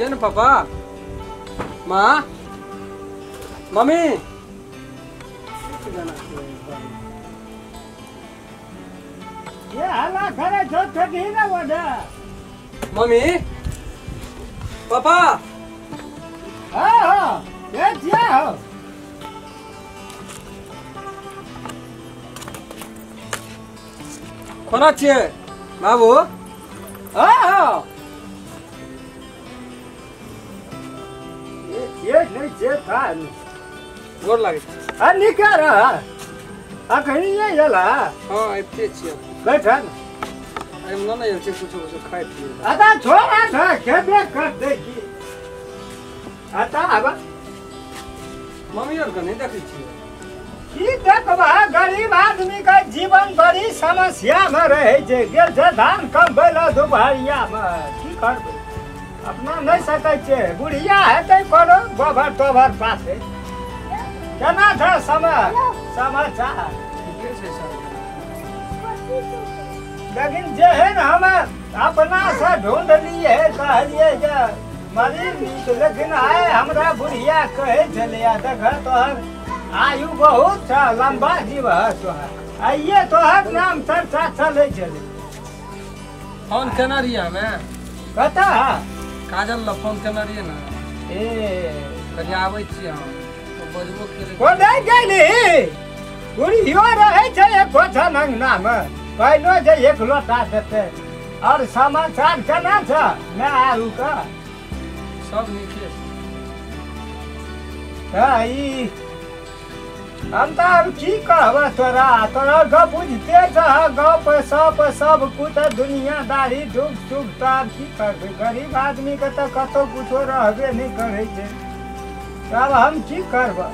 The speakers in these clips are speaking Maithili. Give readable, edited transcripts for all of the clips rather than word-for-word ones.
छियै ने पापा? माँ, मम्मी, ये हल्ला करे छो ठगी ना वडा। मम्मी, पापा। हाँ हाँ, ये क्या हो? कोना छियै बाबू? हाँ हाँ, ये नहीं जे था गोर लागे। आ निका रहा आ कहीं ये यला। हां आबिते छियै। बैठ न। अरे न न छै कुछ कुछ खाइ पिए। अदा छोड़ा था खेबे कर दे की। आता आबा मम्मी और के नहीं देखै छियै। की देखबा, गरीब आदमी के जीवन बड़ी समस्या में रहे छै। गेल छै धान कमबै लए दुपहरिया में, की करबै? अपना नहीं सकै छै। बुढ़िया हेतै कोनो गोबर तोबर पाथे। केना छै समय समाचार? ठीके छै सर। लेकिन जे है न हम अपना से ढूंढलिए कहलिए जे मरी नीक, लेकिन आइ हमरा बुढ़िया कहै छलैया देख तोहर आयु बहुत छ, लम्बा जीव है तोहर, आइए तोहर नाम चर्चा चलै छलै। फोन केने रहियै हमे। कतऽ? काजल लए फोन केने रहियै ने। ए कहलियै आबै छियै हम, तऽ बजबो केलै। कोने गेली? बुढ़ियो रहै छै एको छन अंगनामे, पानिओ जे एक लोटा देतै। और समाचार केना छ माय आरू के? सब नीके छै। तऽ ई हम तऽ आब की कहबह तोरा, तोरा गप बुझते छह, गप सप सब कुछ दुनियादारी दुख सुख। तऽ आब की करबै, गरीब आदमीके तऽ कतहु कुछो रहबे नहि करै छै। तब हम की करबह?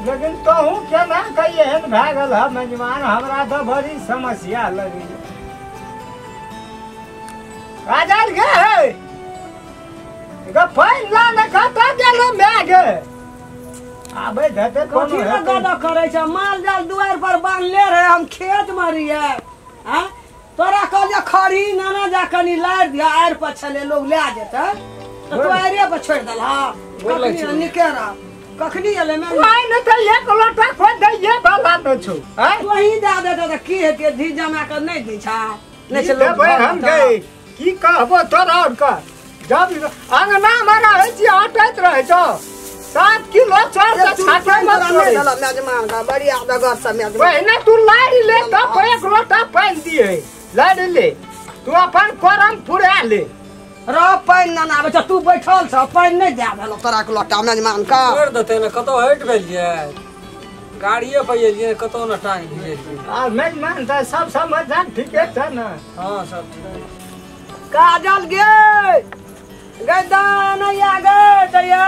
लेकिन तोहूँ केना कऽ एहन भए गेल हँ मेजबान, हमरा तऽ बड़ी समस्या लगैए। काजल गे, पानि ला ने, कतऽ गेल माय गे? आबै हेतै कथी लए गदह करै छै? माल जाल दुआरि पर बान्हले रहै, हम खेत मे रहियै। आँय तोरा कहलियै खरही नाना जा कनी लारि दिअ, आड़ि पर छलै लोग लए जेतै, तऽ तू आड़िए पर छोड़ि देलह। कखनी निके रह, कखनी एलै? पानि तऽ एक लोटा खोज दैये वाला न छौ। तोही दए देतै तऽ की हेतै? धी जमा कऽ नहि दै छह? नहि छै देबै हम गे, की कहबो तोरा और के। जब अंगना मे रहै छी अटैत रहै छौ, 7 किलो चाउर से छाँटै मत छोड़ै। बढ़िया डगर से मेजबान। पहिने तू लारि ले तब एक लोटा पानि दिहे। लारि ले तू अपन करम पुरा ले। रह पानि ना आबै छ, तू बैठल छ, पानि नहि दए देलौ तोरा के लोटा मेजबान के। छोड़ि देतै ने, कतौ हटि गेलियै, गाड़िए पर एलियै, कतौ ने टांग भिजेलियै। आ मेजबान तऽ सब समाचार ठीके छै ने? हाँ सब ठीक। काजल गे, गदा नैया गे दैया।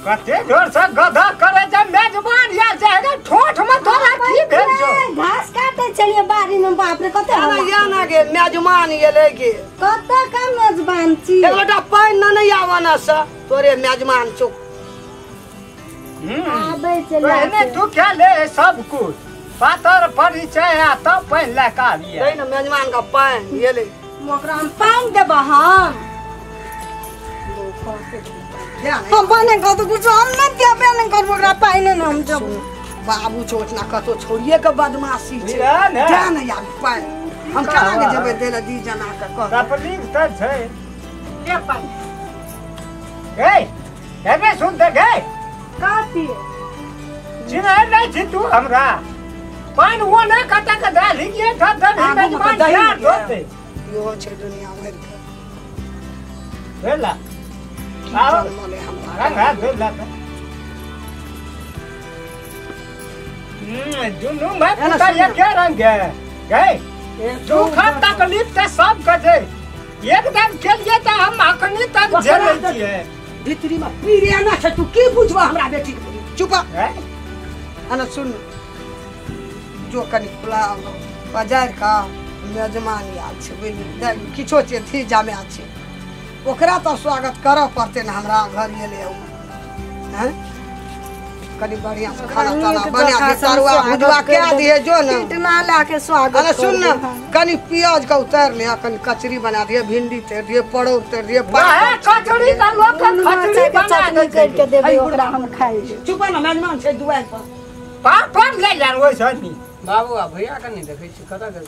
कते जोर से गधा करे छै मेजबान या छै ठोठ में तोरा की भेल छौ? घास काटे छलियै बाड़ी में, बाप रे कते हल्ला। या ना गे मेजबान एलै गे। कते का मेजबान छी? एक लोटा पानि न नै आबना से तोरे मेजबान छौ। आबै छलै। पहिने तू क्या ले सब कुछ पातर परिचय आ तब पानि लए कऽ आबियै। दै ने मेजबान के पानि एलै। ओकरा हम पानि देबह? हम हम बने कतौ कुछ हम नहि देबे नहि करबो ओकरा पानि ने हम देबो। बाबू छौ ओतना कतौ छोड़िए के बदमाशी छै। जा ने यार पानि हम केना के जेबै दै लए दी जना के कह। तकलीफ तऽ छै। ले पानि। गै हेबे सुन तऽ गै। कथी? चिन्है नहि छी तू हमरा? पानि ओ नहि कतऽ के दए लियै ठक ठक मेजबान यार धोतै। इहो छै दुनिया भरि के। भेला आओ रंग हाथ धो ला। दुनू भाई पुता एके रंग के गै। दुख तकलीफ तऽ सब के छै। एकदम के लिए तऽ हम अखनी तक झेलै छियै। भीतरी में पीरे ना छै, तू की बुझबा हमरा बेटी के? चुप अना सुन, जो कनी खुला बाजार का मेजमान आयल छै बुझली, किछो छै थी जामे छै, ओकरा तऽ स्वागत करऽ पड़तै ने। हमरा घर एलै हैं कनी बढ़िया से खाना ताना बना के तरुआ भुजवा के दिए जो ना टिटना ला के स्वागत। अरे सुन ना कनी प्याज का उतार ले कनी कचरी बना दिए भिंडी तर दिए परोड़ तर दिए कचरी का लोग खचरी बना चटनी कर के देबे ओकरा हम खाइ। चुप ना मेजमान छै दुआर पर पापड़ ले जान ओइ सनी बाबू आ भैया के नहीं देखै छी कतऽ गेल?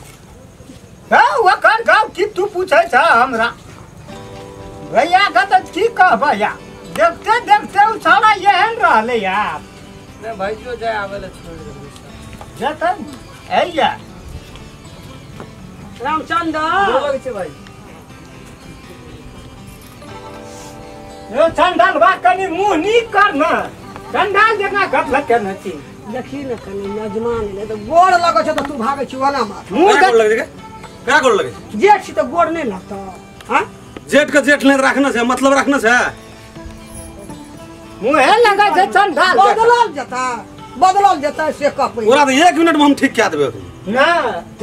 हां ओकर गाँव की तू पूछै छ हमरा भैया के त की कहबै या देखते देखते उ साला एहन रहलै यार। नहीं भाईजो जाय आवे ले छोड़ देबै जतन ऐया रामचंद्र बोलग छै भाई यो चंडल बा कनी मुंह नीक कर न चंडाल जकाँ गप लग के न छी देखी न कनी मेजमान ले त गोड़ लगै छै त तू भागै छी ओना मार मुंह गोड़ लगै छै का गोड़ लगै जेठ छी त गोड़ नहीं लगतौ। हां जेठ के जेठ ले राखना छै मतलब राखना छै मुंह लगै छै चंडाल बदलल जता बदलल जता से कहबै ओरा त 1 मिनट में हम ठीक कए देबै ना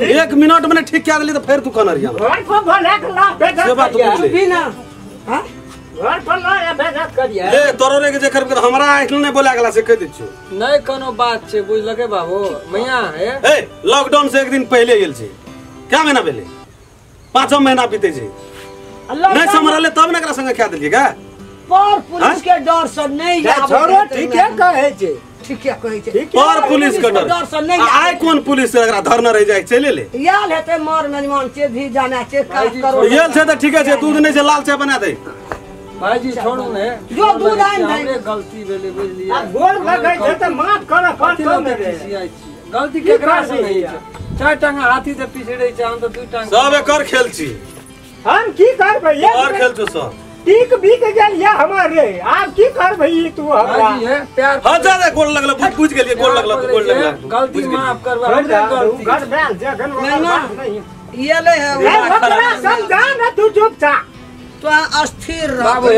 1 मिनट में ठीक कए देली त फेर तू कनर रिया घर पर भला के ला से बात तू भी ना। हां घर पर ला बेइज्जत करिए ले तोरो रे के जे करब हमरा आइल नहीं बोला गेला से कह दै छियो। नहीं कोनो बात छै बुझलके बाबू मैया हे ए लॉकडाउन से एक दिन पहले गेल छै क्या महीना पहले 5 महीना बीते छै नहीं समरले तब ने एकरा संगे खा देलिए का पर पुलिस के डर से नहीं आबै छोड़ो ठीके कहै छै ठीके कहै छै पर पुलिस के डर से नहीं आइ कोन पुलिस से एकरा धरना रह जाय चले ले याल हेतै मार मेजमान छै भी जाना छै काज करो येल छै त ठीके छै दूध नहीं छै लाल चाय बना दे भाईजी छोड़ू ने जो दूध आइन हमरे गलती भेलै बुझलिए आ गोर लगै छै त माफ कर अपन तो गलती केकरा से नहीं छै 4 टांगा हाथी से पिछड़ै छै हम त 2 टांग सब एकर खेल छी हम की करबै और खेल छौ सब ठीक बिक गेल या हमारे आप की करबै तू हमरा भाईजी है प्यार हां जा गोल लगल बुझ गेलिए गोल लगल तू गोल लगल गलती माफ करबा हमरे गलती घर भेल जखन नहीं ये ले है ओकरा समझा ना तू चुपचाप तो अस्थिर रह बाबू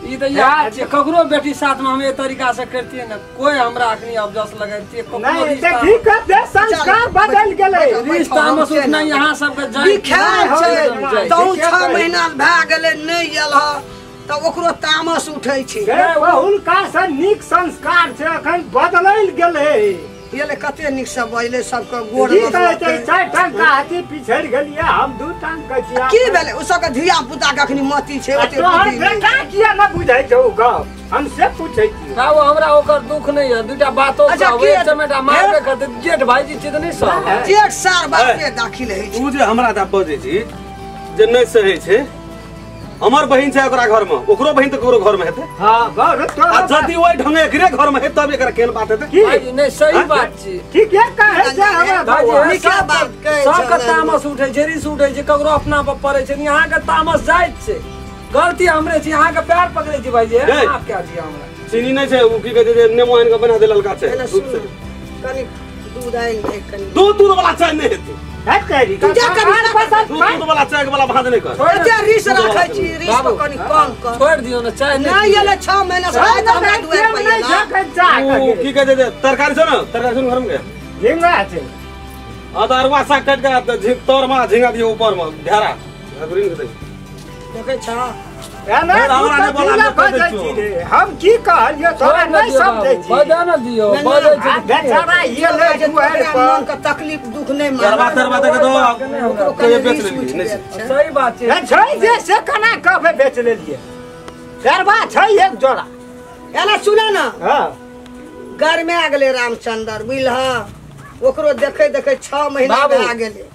ई त याद छै ककरो बेटी साथ में हम ए तरीका से करतिए ना कोई हमरा अखनी अफजस लगैतिए ककरो नहीं त ठीक है संस्कार बदल गेलै रिश्ता में सुतना यहां सब के जाय बिखार छै तौ 6 महीना भए गेलै नहीं आयल ह त ओकरो तामस उठै छै हुनका से नीक संस्कार छै अखन बदलल गेलै ये ले कते नीक से बजले सबके गोड़ की कहै छै 4 टांग का हाथी पिछड़ गेलिए हम 2 टांग के छियै की भेलै ओ सबके धिया पुता के अखनी मती छै ओते तोहर बेटा किया न बुझै छौ गप हम से पूछै छी बाबू हमरा ओकर दुख नहीं है दुटा बातो कहबै एक चमेटा मारबे करतै जेठ भाईजी छै त नहीं सब जेठ सार बापे दाखिल है तू जे हमरा दा बजै छी जे नहीं सही छै हमर बहिन छै ओकरा घर में ओकरो बहिन त ककरो घर में हेतै। हां बड़ तो आ जदी ओइ ढंगे एकरे घर में हे तब एकरा केन बात हेतै भाईजी नहीं सही बात छी ठीक है कहै छै हमरा भाईजी नीके बात कहै छै सबके तामस उठै छै रिस उठै छै ककरो अपना पर पड़ै छै यहां के तामस जाइत छै गलती हमरे छी यहां के पैर पकड़ै छी भाईजी माफ कए दिअ हमरा चीनी नहीं छै उ की कहै छै जे नेमो आनि के बना दे ललका छै दूध से कनी दूध आनि दे कनी दूध दूध वाला चाय नहीं हेतै तू जा कनी दूध वाला चाय वाला भात नहीं कर एते रिस राखै छी रिस को कनी कम कर छोड़ दियो ना चाय नहीं एले 6 महीना से आइ हमरा दुआर पर नहीं उ की कहै छै तरकारी छै न तरकारी छै घर में झिंगा छै हां त अरवा साग काट के तर में झिंगा दियो ऊपर में ढेरा अगरिन के दे देखै छ ना हमरा बोला हम की कहलियो तोरा नहीं समझै छी बजा न दियो बजै छै बेचारा ये ले दुआर पर मन के तकलीफ दुख नहीं मान तरवा तरवा के दो तो ये बेच लेलिए नहीं सही बात छै छै जे से केना कहबै बेच लेलिए तरवा छै एक जोड़ा एना सुना ना हां गरमे आ गेलै रामचंद्र बुझलह ओकरो देखै देखै 6 महीना भए गेलै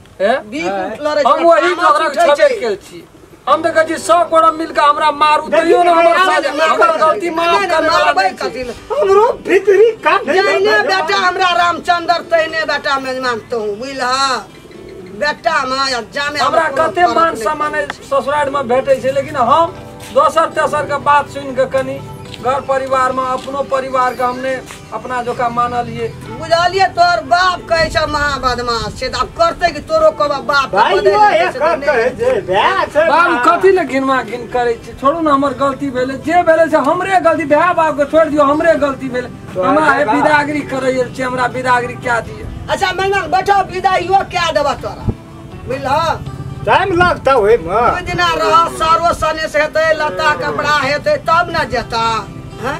बीक उठल रहै हम वही ओकरा छबे केल छी हम देखै छी 100 गोड़ा मिल के हमरा मारू तैयो न हमर हमर गलती माफ कर मारबै कथी हमरो भीतरी काट जइने बेटा हमरा रामचंद्र तइने बेटा मेजमान तहु बुझलह बेटा मां या जामे हमरा कते मान सम्मान ससुराल में भेटै छै लेकिन हम दोसर तेसर के बात सुन के कनी घर परिवार में अपनो परिवार के हमने अपना जोका मानलिए बुझलिए तोर बाप कहै छै महा बदमाश छै त आब करतै कि तोरो कहबा बाप भाइयो एकर कहै छै भए छै बाबू कथी ले घिनमा घिन करै छै छोड़ू ना हमर गलती भेलै जे भेलै से हमरे गलती भाय बाप के छोड़ दियो हमरे गलती भेलै हमरा हे विदागरी करै छै हमरा विदागरी क्या दिए। अच्छा मेहमान बैठो विदाइयो क्या देबा तोरा बुझलह टाइम लगता ओइ में दू दिना रह सारो सने से हेतै लत्ता कपड़ा हेतै तब न जेता हैं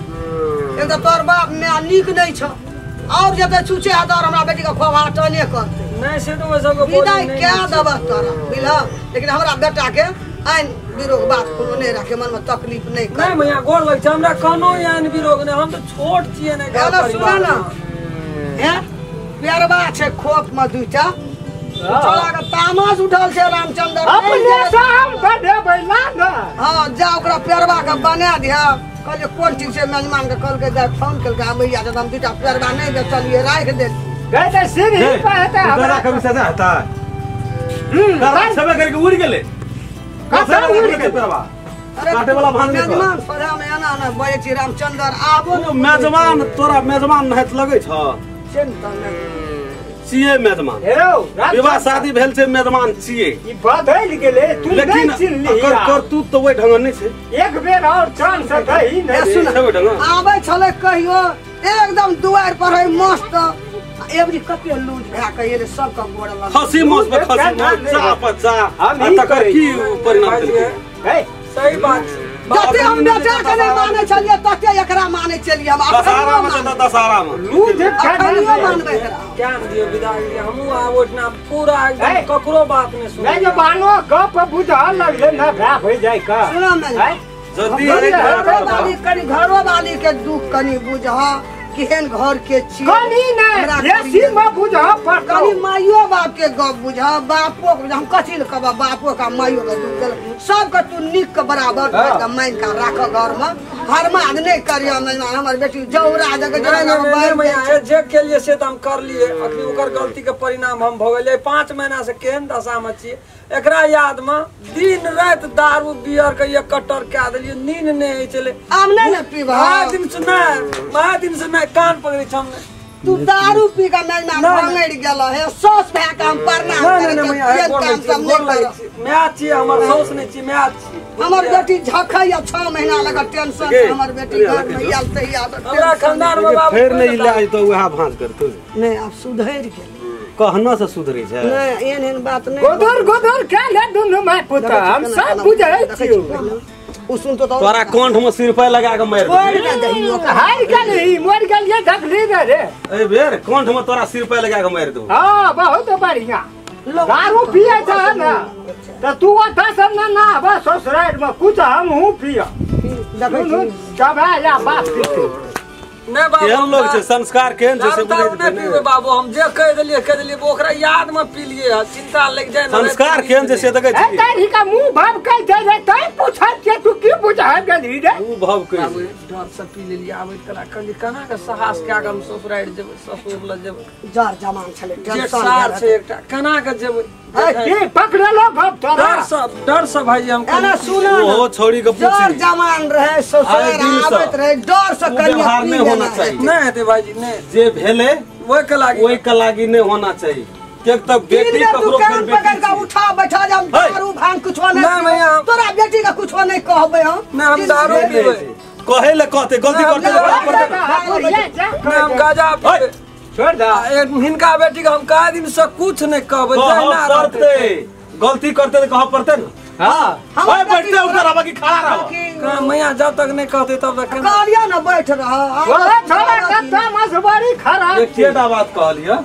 एक तऽ तोहर बाप माय नीक नहि छौ और जते छुछे आदर हमरा बेटी के खोभाटने करते नहीं से तो वो सबके विदाई क्या दबा तोरा बुझल लेकिन हमरा बेटा के आइन विरोग बात कोनो नहीं रखे मन में तकलीफ नहीं कर नहीं भैया गोर लग छै हमरा कोनो आइन विरोग नहीं हम तो छोट छियै ने घर सुन ना हैं प्यारबा छै खोप में दुईटा छोड़ा के तामस उठल छै रामचंद्र अपने से हम बनेबै ला ना हां जा ओकरा प्यारबा के बना दिया कहलिए कोन ठीक छै मेजमान के कहलकै जा फोन केलकै भैया जब हम दुईटा प्यारबा नहीं बेचलियै राख दे गए सिर ही कहता हमरा कभी सजा हता हम सब करके उड़ गेले कतौ उड़ गेले पेरवा काटे वाला भान नहीं मेजमान सोझा में एना ना बजै छी रामचंद्र आबो न मेजमान तोरा मेजमान नहत लगै छ चिंता नहीं छियै मेजमान हेरो विवाह शादी भेल छै मेजमान छियै ई बदल गेलै तू लेकिन नहीं चिन्हली कर करतूत तो ओइ ढंग नहीं छै एक बेर और चांस दही नहीं सुन छै ओइ ढंग आबै छलै कहियो एकदम दुआर पर है मस्त एवरी कते लूज भए के एलै सबके गोड़ लग खसी मांस पर खसी मांस चा पर चा आ तकर की परिणाम देलकै सही बात जते हम बेटा के नहीं मानै छलियै तते एकरा मानै छलियै हम दशहरा में छै दशहरा में लूज अखनियो मानबै एकरा ज्ञान दियो विदाई दियो हमहू आब ओठना पूरा एकदम ककरो बात नहीं सुन नहीं जो बानो गप बुझल लगले ना भए हो जाय का सुन मैं जदी घरो कनी घरो वाली के दुख कनी बुझह केहन घर के छी कनी नहीं बेसी में बुझह पर कनी माइयो बाप के गप बुझह बापो के हम कथी ल कहब बापो का माइयो के दुख देल सबके तू नीक के बराबर मान के राख घर में हरमाद नहीं करियो हमर बेटी जौरा जगह नहीं जे के लिए से त हम कर लिए अखनी ओकर गलती के परिणाम हम भोगलिए 5 महीना से केहन दशा में छी एकरा याद में दिन रात दारू बियर के एक कटर कए देलिए नींद नहीं होइ छलै आम नहीं ने पीबह दिन से नहीं महा दिन से नहीं कान पकड़ै छ हमने तू दारू पी के मेजमान भंगड़ि गेल हे सौस भए के हम प्रणाम नहीं नहीं my छी हमर सौस नहीं छी my छी हमर बेटी झखैया 6 महीना लगा टेंशन से हमर बेटी घर में आयल तहिया हमरा खानदान में बाबू फेर नहीं ले तो वएह भांज करतौ नहीं आब सुधरि गेल कहना से सुधरे छै नहीं एहन एहन बात नहीं गोदर गोदर के ले दुनू my पुत हम सब बुझै छियौ उ सुन तो तोरा कंठ में सिर पे लगा के मार दहियो हार गेली मर गेलिए धकली रे ए बेर कंठ में तोरा सिर पे लगा के मार दो हां बहुत बढ़िया दारू पिए छ ना त तू ओता सब ना ना बस ससुराल में कुछ हम हूं पिए देखै छी दबा या बाप पीते नहीं बाबू केहन लोग छै संस्कार केहन छै से बुझै नहीं पीबै बाबू हम जे कह देलिए ओकरा याद में पी लिए चिंता लग जाय संस्कार केहन छै से देखै छी तारी का मुंह भाव कह दे रे तै पूछै के तू की बुझा गेली रे मुंह भाव कह बाबू डर से पी लेलिए आबैत कला कहली केना के साहस कए के हम ससुराल जेबै ससुर ल जेबै जर जमान छलै टेंशन छै एकटा केना के जेबै के पकड़लो गप तोरा डर से भाई हम एना सुना ओ छोड़ी के पूछी जर जमान रहे ससुराल आबैत रहे डर से कनिया नहीं होना चाहिए नहीं हेते भाईजी नहीं जे भेले ओइ के लागी नहीं होना चाहिए एक तक बेटी ककरो फिर बेटी पकड़ के उठा बैठा जा दारू भांग कुछो नहीं तोरा बेटी के कुछो नहीं कहबै हम नहीं हम दारू पीबै कहे ले कहते गलती करते नहीं हम गाजा पीबै छोड़ दा हिनका बेटी के हम का दिन से कुछ नहीं कहबै जाना पड़ते गलती करते तो कह पड़ते ना हां हम बैठते उधर आबा की खड़ा रहो मैया जब तक नहीं कहते तब तक कहलियो ना बैठ रह ओरे छोड़ा कत्ता मजबूरी खराब एकटा बात कहलियो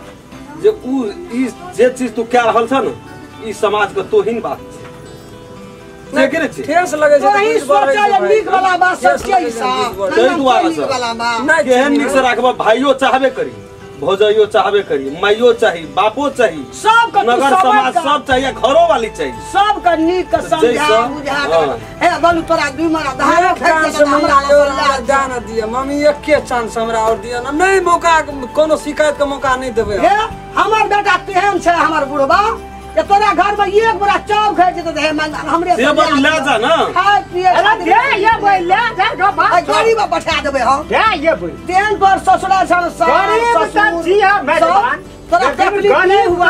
जे उ ई जे चीज तू कह रहल छ न ई समाज के तोहिन बात छै से के छै ठेस लगे छै तोही सोचल नीक वाला बात सब के हिसाब तै दुआरे नीक वाला बात नहीं केहन नीक से राखब भाइयो चाहबे करी भौजाइयो चाहबे करी माइयो चाही बापो चाही सबके नगर समाज सब चाहिए घरो वाली चाहिए सबके नीक के समझा बुझा हे बोलू तोरा दुई मरा धार चांस हमरा जान दिया मम्मी एके चांस हमरा और दिया ना नहीं मौका कोनो शिकायत के मौका नहीं देबै हे हमर बेटा तेहन छै हमर बुढ़बा ये तोरा घर में एक बोरा चाव खाइ छै त हे हमरे से बात ले जा ना खाय पिए अरे दे ये बोल ले जा गो बाप गरीब पठा देबै हम दे ये बोल तेहन पर ससुराल छन गरीब सब छिया मेहरबान तोरा तकलीफ नहीं हुआ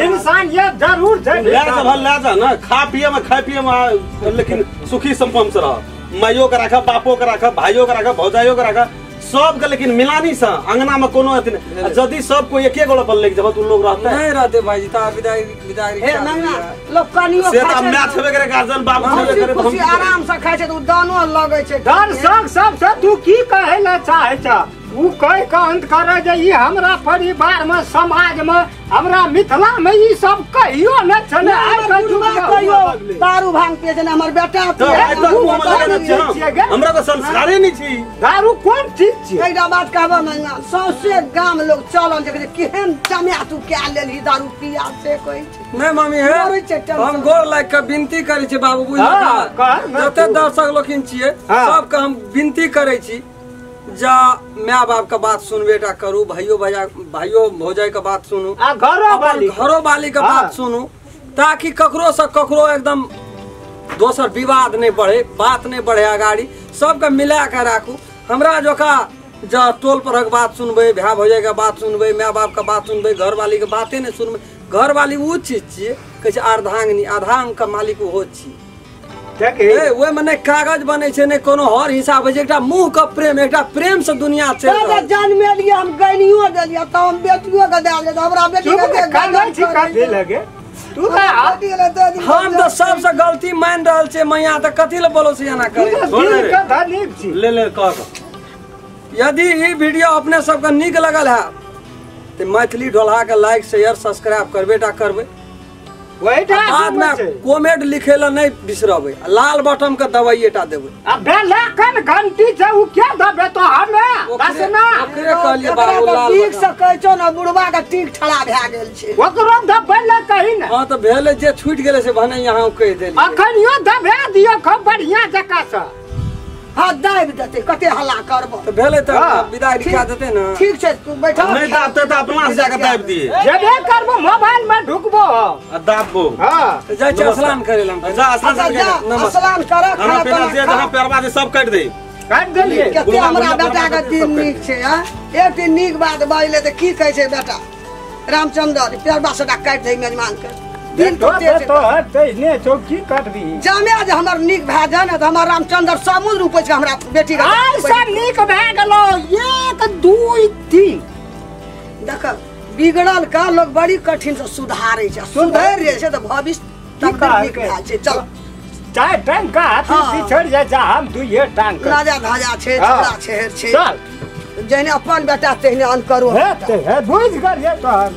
इंसान ये जरूर छै ले जा ले जा ना खा पिए में खाय पिए में लेकिन सुखी संपन्न से रह माइयो के राख बापो के राख भाइयो के राख भौजाइयो के राख सबके लेकिन मिलानी से अंगना में कोनो अथी नहीं। यदि सब कोई एके गोला पर लेके जब तू लोग रहते नहीं रहते भाईजी ता विदाई विदाई हे मंगना लोग कनियो से त मैच होबे करे गार्जियन बाबू होबे करे खुशी आराम से खाय छै त उ दानो लगै छै दर्शक सब से तू की कहै ला चाहै छ उ कह के अंत करे जे ई हमरा परिवार में समाज में हमरा मिथिला में ई सब कहियो न छने आइ के युग में कहियो दारू भांग पिए छै हमर बेटा पिए हमरा त संस्कारे नहीं छी दारू कोन चीज छी एकटा बात कहबो मंगा सौसे गाम लोग चलन जे केहन जमिया तू क्या लेलही दारू पिया से कहै छै नहीं मामी हे हम गोर लाग के विनती करै छी बाबू बुझल जते दर्शक लोकिन छियै सबके हम विनती करै छी जा my बाप का बात सुनबे टा करू भाइयों भैया भाइयों भौजाई का बात सुनू आ घरो वाली का बात सुनू ताकि ककरो से ककरो एकदम दोसर विवाद नहीं बढ़े बात नहीं बढ़े अगाड़ी सबके मिला के राखू। हमरा जोका जा टोल परक बात सुनबे भाई भौजाई का बात सुनबे my बाप का बात सुनबे घर वाली के बातें नहीं सुनबे घर वाली वो चीज छियै कहै छै अर्धांगनी आधांग के मालिक ओहो छी ओहि में नहीं कागज बने छै नहीं कोनो हर हिसाब होइ छै एकटा मुंह के प्रेम एकटा प्रेम से दुनिया छै। जन्मेलियै हम गनियो देलियै त हम बेटियो के दए देलियै हमरा बेटी के कानै छी कथी लगे तू त हम त सबसे गलती मान रहल छै मैया त कथी ले बोलो से एना करे ले ले कह। यदि ई वीडियो अपने सबके नीक लगल है त मैथिली ढोलहा के लाइक शेयर सब्सक्राइब करबे टा करबे बाद में कमेंट लिखे ला नहीं बिसरबे लाल बटन के दबाइए टा देबे आ बेल आइकन घंटी छै उ के दबे तो हमे बस ना ओकरे कहलिए बाबू लाल टीक से कहै छौ ना बुढ़वा के टीक ठड़ा भए गेल छै ओकरो दबे ला कही ना। हां त भेले जे छूट गेले से भने यहां कहि देलिए अखन यो दबे दियो खूब बढ़िया जका से। हां दाबि देते कते हल्ला करबो त भेले त विदाई लिखा देते ना ठीक छै तू बैठा नहीं दाबते त अपना से जाके दाबि दिए जेबे करबो मोबाइल में ढुकबो आ दाबबो। हां त जाय छै स्नान करे लम जा स्नान करे स्नान कर खाना पीना जे जहां पैरवा दे सब काट दे काट देलिए। कते हमरा बेटा के दिन नीक छै हां एक दिन नीक बात बाजले त की कहै छै बेटा रामचंद्र पैरवा सटा काट दे मेजमान के दिन तो तो ने छौ की काटबी जामे जे हमर नीक भए जाय ने त हमर रामचंद्र समुद्र उपज के हमरा बेटी के आइ से नीक भए गेलो 1 2 3 देख बिगड़ल का लोग बड़ी कठिन से सुधारे छै सुधरि जाइ छै त भविष्य तक नीक भए छै। चल चार टांग का हाथ पिछड़ जा जा हम दुइये टांग के राजा धाजा छै छोड़ा छै छै चल जहने अपन बेटा तेहने अन करो हे बुझ गेलिए तोहर।